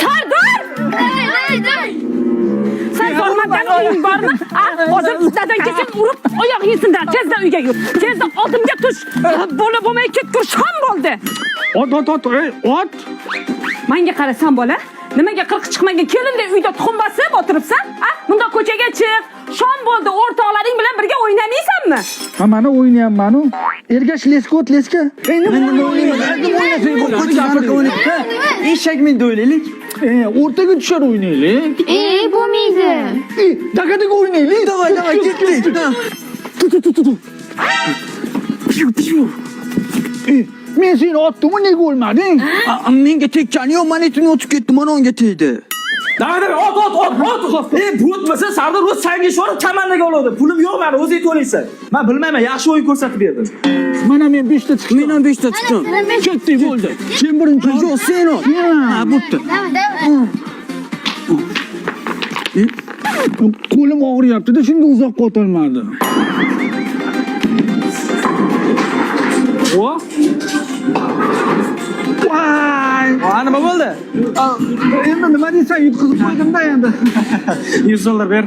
Sardor! Sen zo'rmandan uying bormi? A, hozir dadang kelsin urib oyog'ingni sindirar. Tezda uyga yur. Tezda oldimga tush. Bola bo'lmay ketgur shom bo'ldi. Ot, ot, ot, ey, ot. Menga qarasan bola, nimaga qirqi chiqmagan kelindek uyda tuxum bosib o'tiribsan? A, bundoq ko'chaga chiq. Shom bo'ldi, o'rtoqlaring bilan birga o'ynamaysanmi? Ha, mana o'ynayapman-u. Ergash leska o't, leska. Ey, nima o'ynayman? Eshak menda o'ynaylik. E, o'rtaga tushar o'ynaylik. E, bo'lmaydi. E, daga-daga o'ynaylik. Давай, давай, ketdik. Ha. Tu, tu, tu, tu, tu. Piu, piu. E, men seni otdimu, nega o'lmading? A, menga tekkani yo'q, mana etimni o'tib ketdi, mana unga tegdi. Davay, davay, ot, ot, ot, ot. E, bu o'tmasa Sardor o'z sanga ishonib kamandaga oladi. Pulim yo'q mani, o'zing to'laysan. Men bilmayman, yaxshi o'yin ko'rsatib berdim. Mana men 5 ta chiqdim. Men ham 5 ta chiqdim. Ketdik bo'ldi. Sen birinchi. Yo'q, sen ot. Ha, bo'pti. Qo'lim og'riyapti-da, shunga uzoqqa otolmadim. O? Voy! A, nima bo'ldi? Endi nima deysan, yutqizib qo'ydim-da endi. 100 dollar ber.